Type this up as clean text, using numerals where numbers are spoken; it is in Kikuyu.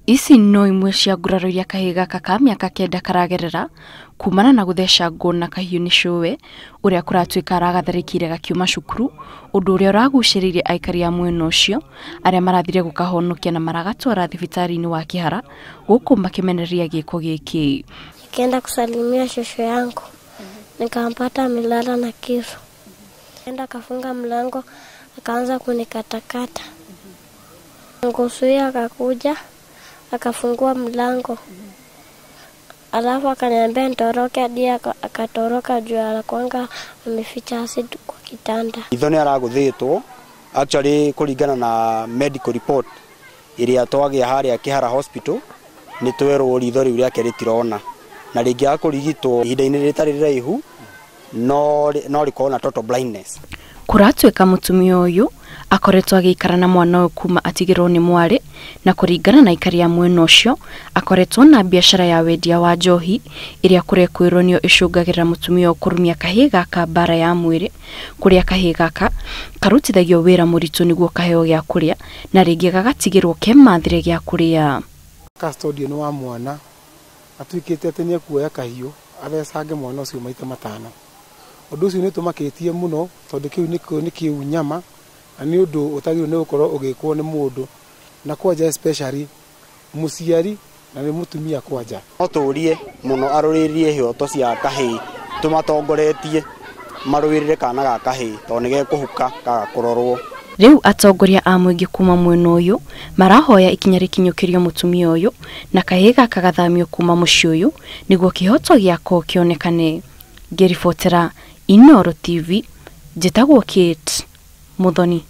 Ici no imwe cia nguraro iria kahĩĩ gaka ka mĩaka 9 karagerera kumana na gũthecangwo na kahiũ nĩ cũwe ũrĩa kũratuĩka aragatharĩkĩire gakiuma cukuru, ũndũ ũrĩa ũragucĩrĩirie aikari a mwena ũcio arĩa marathire gũkahonokia na maragatwara thibitarĩ-inĩ wa Kĩhara gũkũ makĩmenereria gĩko gĩkĩ. Nikaenda kusalimia shosho yangu, nikampata amelala na kisu. Enda kafunga mlango akaanza kunikatakata. Ngusuia akakuja akafungua mlango, alafu akaniambia nitoroke, hadi akatoroka juu alikuwa ameficha acid kwa kitanda. Itho nĩ aragũthĩtwo actually kũringana na medical report ĩrĩa twagĩa harĩa Kĩhara Hospital, nĩ twerwo ritho rĩu rĩake rĩtirona na rĩngĩ akũrigitwo ihinda-inĩ rĩtarĩ rĩraihu no rĩkorwo na total blindness. Kũratuĩka mũtumia ũyũ akoretwo agĩikara na mwana ũyũ kuma atigĩrwo nĩ mwarĩ, na kũringana na aikari a mwena ũcio akoretwo na biacara ya wendia wa njohi ĩrĩa kũrekwĩrwo nĩyo ĩcũngagĩrĩra mũtumia ũyũ kũrumia kahĩĩ gaka mbara ya mwĩrĩ, kũrĩa kahĩĩ gaka karutithagio wĩra mũritũ nĩguo kaheo gĩa kũrĩa na rĩngĩ gagatigĩrwo kemathĩre gĩa kũrĩa. Custodian wa mwana atuĩkĩte atĩ nĩekuoya kahiũ athecange mwana ũcio maita 5. Ũndũ ũcio nĩ ũtũmakĩtie mũno tondũ kĩu nĩ kĩu nyama na nĩ ũndũ ũtagĩrĩirwo nĩ gũkorwo ũgĩkwo nĩ mũndũ, na kwanja especially mũciari na nĩ mũtumia kwanja. No tũrie mũno arũrĩrĩrie ihoto cia kahĩĩ tũmatongoretie marũĩrĩre kana ga kahĩĩ tondũ nĩ gekũhuka kaga kũrorwo. Rĩu atongoria a mũingĩ kuma mwena ũyũ marahoya ikinya rĩkinyũkĩrio mũtumia ũyũ na kahĩĩ gaka gathamio kuma mũciĩ ũyũ nĩguo kĩhoto gĩako kĩonekane. Ngĩribotera Inooro TV, njĩtagwo Kate Muthoni.